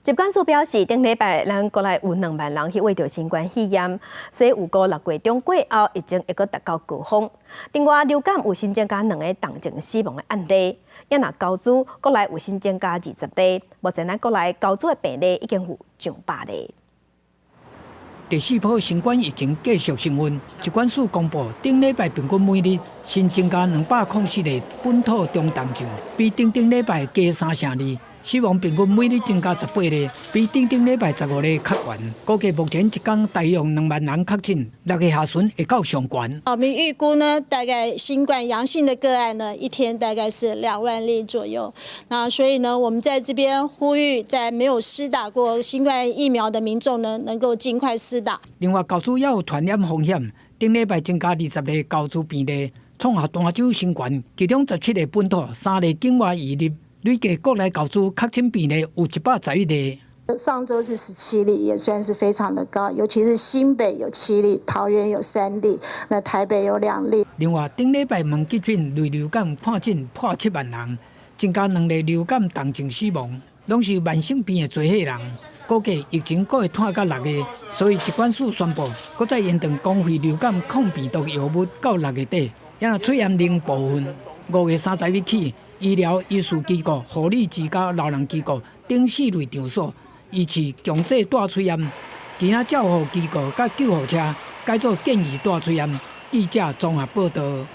疾管署表示，頂禮拜咱國內有2萬人去穢著新冠肺炎，所以預估6月中過後，疫情會閣達到高峰。另外，流感有新增加兩个重症死亡的案例，也若猴痘，國內有新增加20例，目前咱國內猴痘的病例已經有上百例。第四波新冠疫情繼續升溫，疾管署公布，頂禮拜平均每日新增加204例本土中重症，比頂頂禮拜加三成二。死亡平均每日增加18例，比頂頂禮拜15例較懸。估計目前一工大約2萬人確診，6月下旬會到上懸。我們預估呢，大概新冠陽性的個案呢，一天大概是2萬例左右。那所以呢，我們在這邊呼籲，在沒有施打過新冠疫苗的民眾呢，能夠盡快施打。另外，猴痘也有傳染風險，頂禮拜增加20例猴痘病例，創下單週新懸，其中17例本土，3例境外移入。累計國內猴痘確診病例有111例。上週是17例，也算是非常的高，尤其是新北有7例，桃園有3例，那台北有2例。另外，頂禮拜問急診類流感看診破7萬人，增加2例流感重症死亡，攏是慢性病的濟歲人。估計疫情閣會拖到6月，所以疾管署宣布，閣再延長公費流感抗病毒藥物到6月底。也若喙罨奶部分，5月30日起，醫療醫事機構、護理之家、老人機構等四類場所，維持強制戴喙罨。其他照護機構佮救護車改做建議戴喙罨。記者綜合報道。